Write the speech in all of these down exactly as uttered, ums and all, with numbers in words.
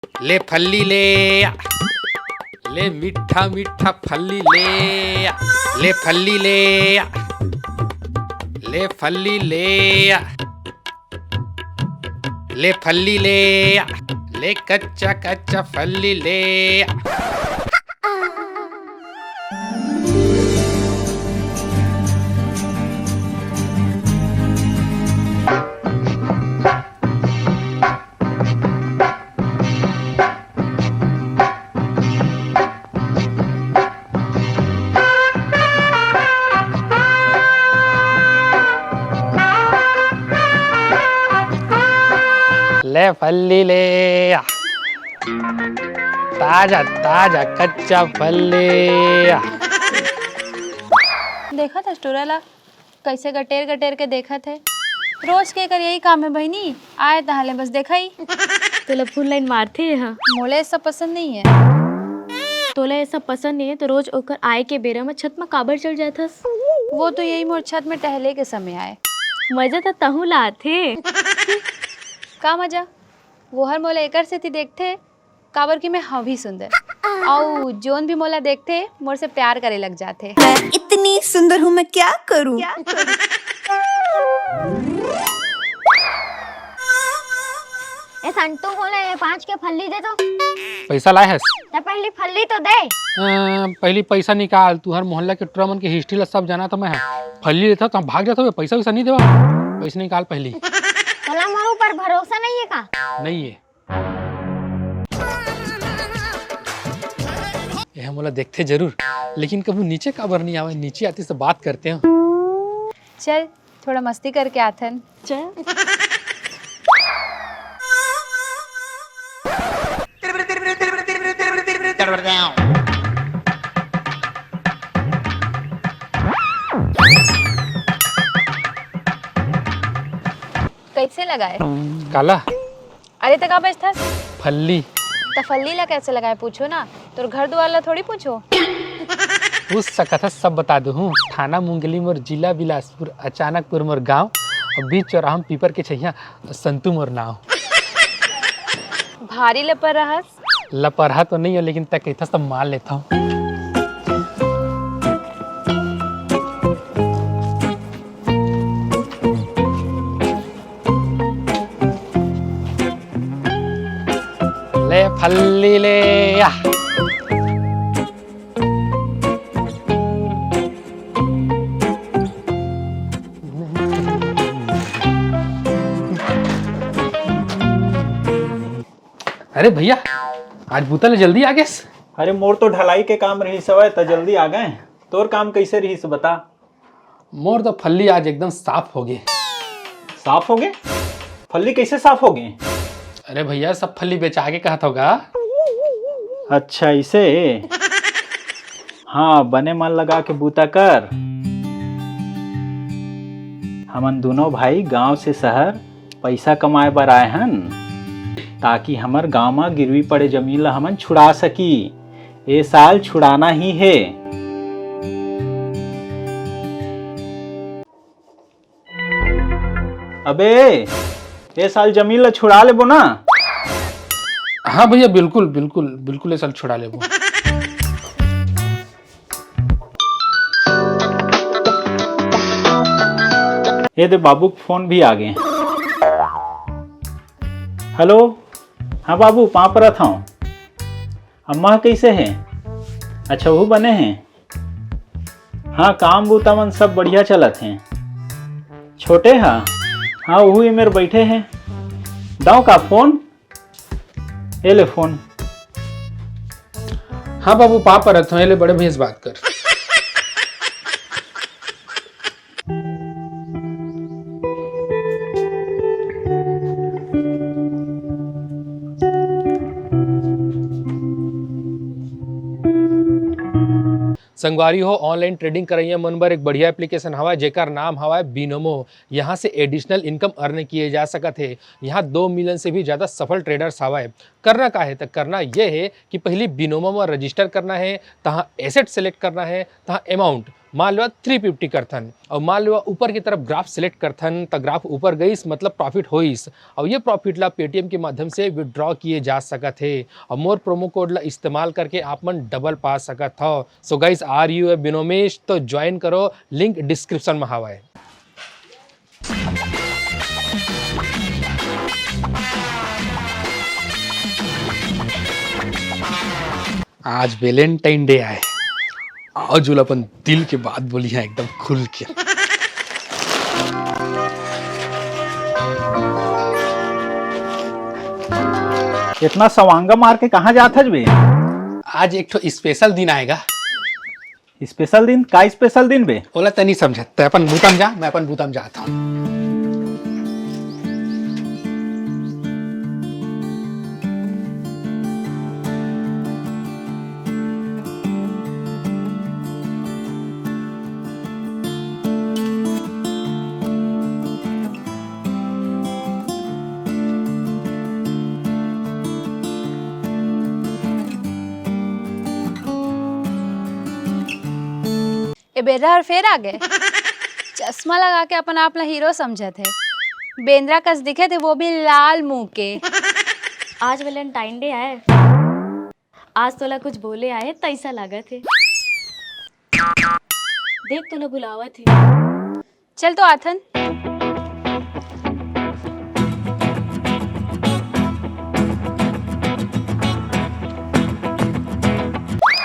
ले फल्ली ले, ले मीठा मीठा फल्ली ले, ले फल्ली ले, ले फल्ली ले, ले फल्ली ले, ले कच्चा कच्चा फल्ली ले। ले फल्ली ले, ताजा ताजा कच्चा फल्ली। देखत हस टूरा ला, कइसे गटेर गटेर के देखत हे। रोज के एकर यही काम हे बहिनी, आय तहाँ ले बस देखई। तोला फोन लाइन मारथे हा। मोला ये सब पसंद नहीं है। तोला ये सब पसंद नहीं है तो रोज ओकर आय के बेरा म छत म काबर चढ़ जाथस? वो तो यही मोर छत में टहले के समय आय। मजा तो तहूँ ला आथे। का मजा? वो हर मोला एकर सेती देखथे, काबर कि मैं हवी सुंदर। अउ जोन भी मोला देखथे, मोर से प्यार करे लग जाथे। मैं इतनी सुंदर हूँ, मैं क्या करूँ? ए संतू, मोला ये पाँच के फल्ली दे तो। पैसा लाए हस? त पहली फल्ली तो दे। अ, पहली पैसा निकाल। तुहर मोहल्ला के टुरा मन के हिस्ट्री ला सब जाना तो मैं ह। फल्ली लेथव त भाग जाथव, पैसा वैसा नहीं देवा। पैसा निकाल पहली। तोला मोर ऊपर भरोसा नहीं है का? नहीं है। ये मोला देखथे जरूर, लेकिन कभू नीचे काबर नहीं आवे? नीचे आती से बात करते हैं। चल, थोड़ा मस्ती करके आथन। चल। कैसे लगाए? काला? अरे, त का बेचथस? फल्ली। त फल्ली ला कैसे लगाए, पूछो ना। तोर घर दुआर ला थोड़ी पूछो। पूछ सकत हस, सब बता दूँ। थाना मुंगेली मोर, जिला बिलासपुर, अचानकपुर मोर गाँव, अउ बीच चौराहा म पीपर के छैया, संतू मोर नाव। भारी लपर रहस। लपरहा तो नहीं हो, लेकिन तै कहिथस त मान लेथव। ले फल्ली ले या। अरे भैया, आज बुता ले जल्दी आ गेस? अरे, मोर तो ढलाई के काम रहिस हवय, त जल्दी आ गए। तोर काम कैसे रहिस, बता। मोर तो फल्ली आज एकदम साफ हो गे। साफ हो गे? फल्ली कैसे साफ हो गे? अरे भैया, सब फल्ली बेचा के कहत होगा। अच्छा, इसे। हाँ, बने मन लगा के बूता कर। हमन दोनों भाई गांव से शहर पैसा कमाए बर आए हन, ताकि हमर गांव म गिरवी पड़े जमीन ला हमन छुड़ा सकी। ए साल छुड़ाना ही हे। अबे, ए साल जमीन ला छुड़ा लेबो ना? हाँ भैया, बिल्कुल, बिल्कुल, बिल्कुल ए साल छुड़ा लेबो। ए दे, बाबू के फोन भी आ गए। हेलो, हाँ बाबू, पाँव परत हूँ। अम्मा कैसे हैं? अच्छा, वो बने हैं। हाँ, काम बूता मन सब बढ़िया चलत हैं। छोटे हा? हाँ, वहू मेर बैठे हैं। दाव का फोन? ए ले फोन। हाँ बाबू, पाँव परत हूँ, ए ले बड़े भैया से बात कर। संगवारी हो, online trading करइया मन बर एक बढ़िया application हवय, जेकर नाम हवय Binomo। यहाँ से additional income earn किए जा सकत हे। यहाँ दो million से भी ज़्यादा सफल traders हवय। करना का हे? त करना ये हे कि पहली Binomo म register करना हे, तहाँ asset select करना हे, तहाँ amount मान लो थ्री फिफ्टी करथन और मान लो ऊपर की तरफ ग्राफ सिलेक्ट करथन, त ग्राफ ऊपर गईस, मतलब प्रॉफिट होइस। और ये प्रॉफिट ला पेटीएम के माध्यम से विड्रॉ किए जा सकत हे। और मोर प्रोमो कोड ला इस्तेमाल करके आप मन डबल पा सकत हो। So guys, are you a बिनोमेश? तो ज्वाइन करो, लिंक डिस्क्रिप्शन में हवा है। आज वैलेंटाइन डे आए, आज ओला अपन दिल के बात बोली है एकदम खुल के। इतना सवांगा मार के कहाँ जात हस बे? आज एक ठो स्पेशल दिन आएगा। स्पेशल दिन? का स्पेशल दिन बे? ओला तनी समझत, तै अपन बूता म जा, मैं अपन बूता म जात हूँ। ए बेरा हर फेर आ गए। चश्मा लगा के अपन आप ला हीरो समझत हे। बेंद्रा कस दिखे थे, वो भी लाल मुंह के। आज वैलेंटाइन डे आए, आज तोला कुछ बोले आए तैसा लागत हे। देख तोला बुलावत हे। चल तो आथन।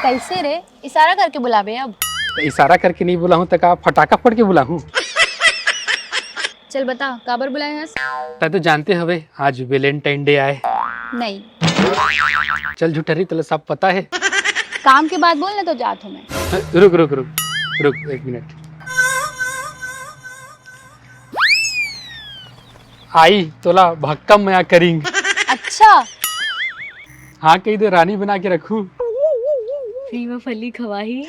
कैसे रे? इशारा करके बुलाबे अब। तो इशारा करके नहीं बुलाहूँ तो का फटाका फोड़ के बुलाहूँ? चल बता, काबर बुलाए हस? तै तो जानते हवे आज वैलेंटाइन डे आए। नहीं। चल झूठरी, तोला सब पता है। काम के बाद बोल ना, तो जात हूँ मैं। रुक रुक रुक रुक एक मिनट। आई तोला भक्कम मया करिंग। अच्छा। हाँ कही दे, रानी बना के रखू। फ्री में फली खवाही।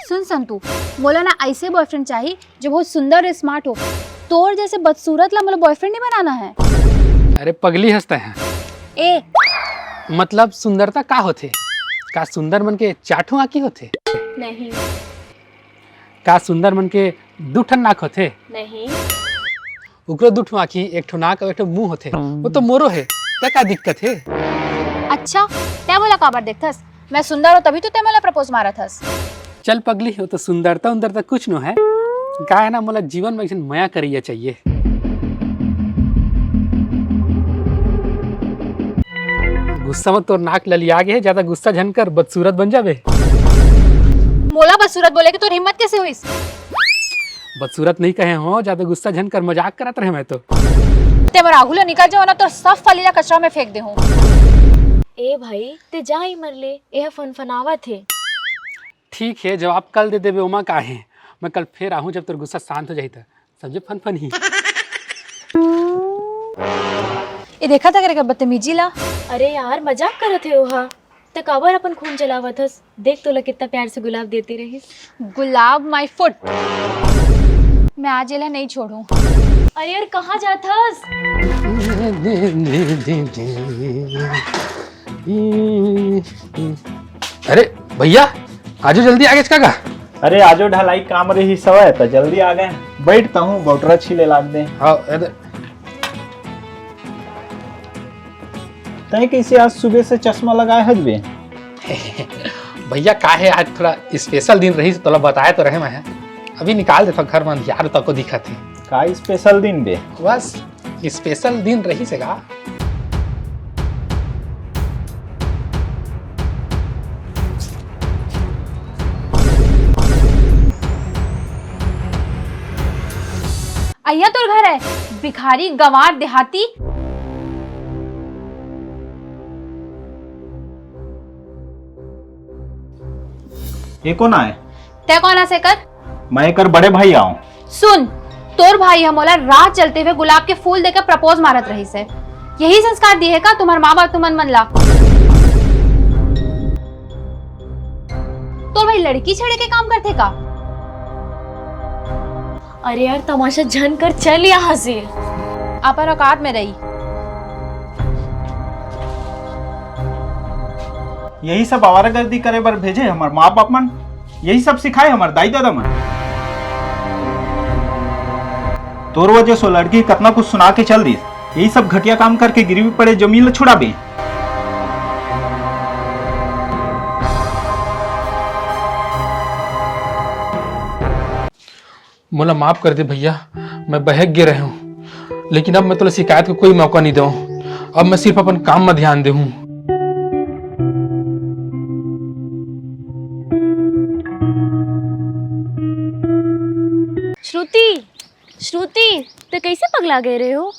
सुन संतू, मोला ना ऐसे बॉयफ्रेंड चाहिए जो बहुत सुंदर और स्मार्ट हो। तोर जैसे बदसूरत ला मोला बॉयफ्रेंड नहीं बनाना है। अरे पगली हंसता है। ए, मतलब सुंदरता का होथे? का सुंदर मन के चार ठो आँखी होथे? नहीं। का सुंदर मन के दू ठन नाक होथे? नहीं। ओकरो दू ठो आँखी, एक ठो नाक और एक ठो मुंह होथे। वो तो मोरो है, त का दिक्कत है? अच्छा, तै मोला काबर देखथस? मैं सुंदर हो तभी तो तै मोला प्रपोज मारत हस। चल पगली, वो तो सुंदरता उंदरता कुछ नो है। का है ना, मोला जीवन में एक झन मया करैया चाहिए। गुस्सा में तोर नाक ललिया गे है, ज्यादा गुस्सा झन कर, बदसूरत बन जाबे। मोला बदसूरत बोले के तोर हिम्मत कैसे हुईस? बदसूरत नहीं कहे हो, ज्यादा गुस्सा झन कर, मजाक करत रहे मैं तो। तै मोर आगू ले निकल जाओ ना, तोर सब फली ला कचरा में फेंक दे हूँ। ए भाई, तै जा ही मर ले, एह फनफनावत हे। ठीक है, जवाब कल दे देबे, ओमा का है। मैं कल फेर आहूँ, जब तोर गुस्सा शांत हो जाही त। समझे, फनफनही। ए देखा था करे का बदतमीजी ला। अरे यार, मजाक करत हे ओहा। त काबर अपन खून जलावत हस? देख तोला कितना प्यार से गुलाब देते रहिस। गुलाब my foot। मैं आज एला नहीं छोड़ूं। अरे यार, कहाँ जात हस? अरे भैया, आजो जल्दी आगे का गा? अरे आजो ढलाई काम रहिस हवय त जल्दी आ गए। बैठ तहूँ बोटरा छीले लाग दे। हाँ, अरे। तय कैसे आज सुबह से चश्मा लगाए हजबे? भैया का है, आज थोड़ा स्पेशल दिन रहिस, तोला बताए तो रहे मैं। अभी निकाल देता घर में, अंधियार तको दिखत है। का स्पेशल दिन बे? बस स्पेशल दिन रहिस हे का? अइया तोर घर है, भिखारी, गंवार, देहाती। ये कौन आए? तै कौन आस एकर? मैं एकर बड़े भाई आऊं। सुन, तोर भाई ह मोला राह चलते हुए गुलाब के फूल देकर प्रपोज मारत रहिस है। यही संस्कार दिए हे का तुम्हार माँ बाप तुमन मन ला? तोर भाई लड़की छेड़े के काम करथे का? अरे यार, तमाशा झन कर, चल यहाँ से। अपन औकात में रही। यही सब आवारागर्दी करे बर भेजे हमर माँ बाप मन, यही सब सिखाए हमर दाई ददा मन। तोर वजह से लड़की कतना कुछ सुना के चल दिस। यही सब घटिया काम करके गिरवी पड़े जमीन ल छुड़ाबे। मोला माफ कर दे भैया, मैं बहक गे रहे हूँ, लेकिन अब मैं तोला शिकायत का कोई मौका नहीं दूँ। अब मैं सिर्फ अपन काम में ध्यान देहूँ। श्रुति, श्रुति, ते कैसे पगला गए रहे हो?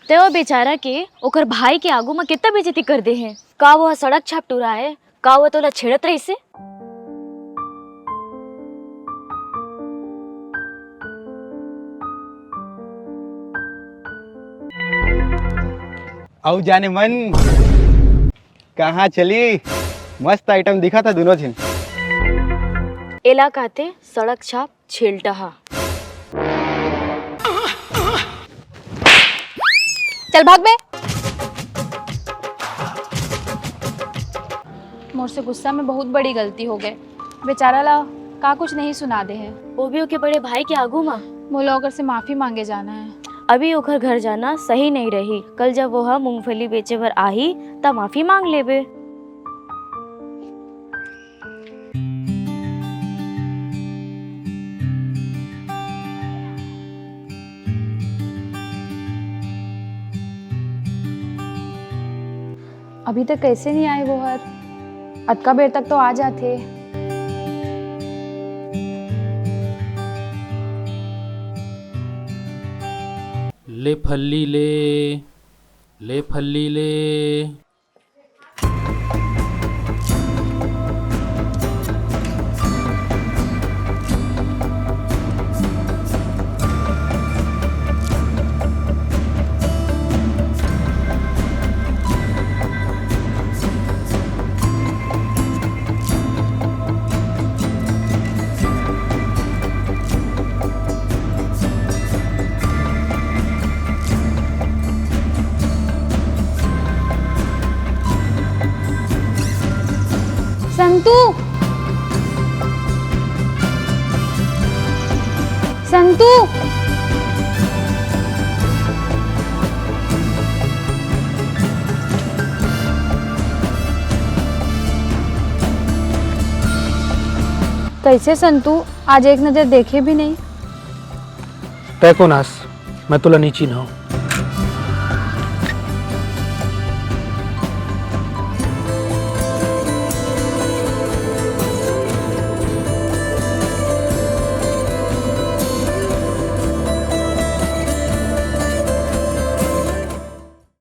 ते वो बेचारा के ओकर भाई के आगू में कितना बेइज्जती कर दे है। का वो सड़क छाप टूरा है? का वो तोला छेड़त रहिसे? अउ जाने मन कहाँ चली? मस्त आइटम दिखा था दोनों झिन। एला कहते सड़क छाप छेलटहा। चल भाग बे। मोर से गुस्सा में बहुत बड़ी गलती हो गए। बेचारा ला का कुछ नहीं सुना दे है। वो भी ओके बड़े भाई के आगू मा। मोला ओकर से माफी मांगे जाना है। अभी ओकर घर जाना सही नहीं रही। कल जब वो ह मूंगफली बेचे बर आही, त माफी मांग लेबे। अभी तक कैसे नहीं आए वो हर? अतका बेर तक तो आ जाते। ले फल्ली ले, ले फल्ली ले। संतू, संतू, कैसे संतू आज एक नजर देखे भी नहीं? तै कोन आस? मैं तोला नहीं चिन्हव।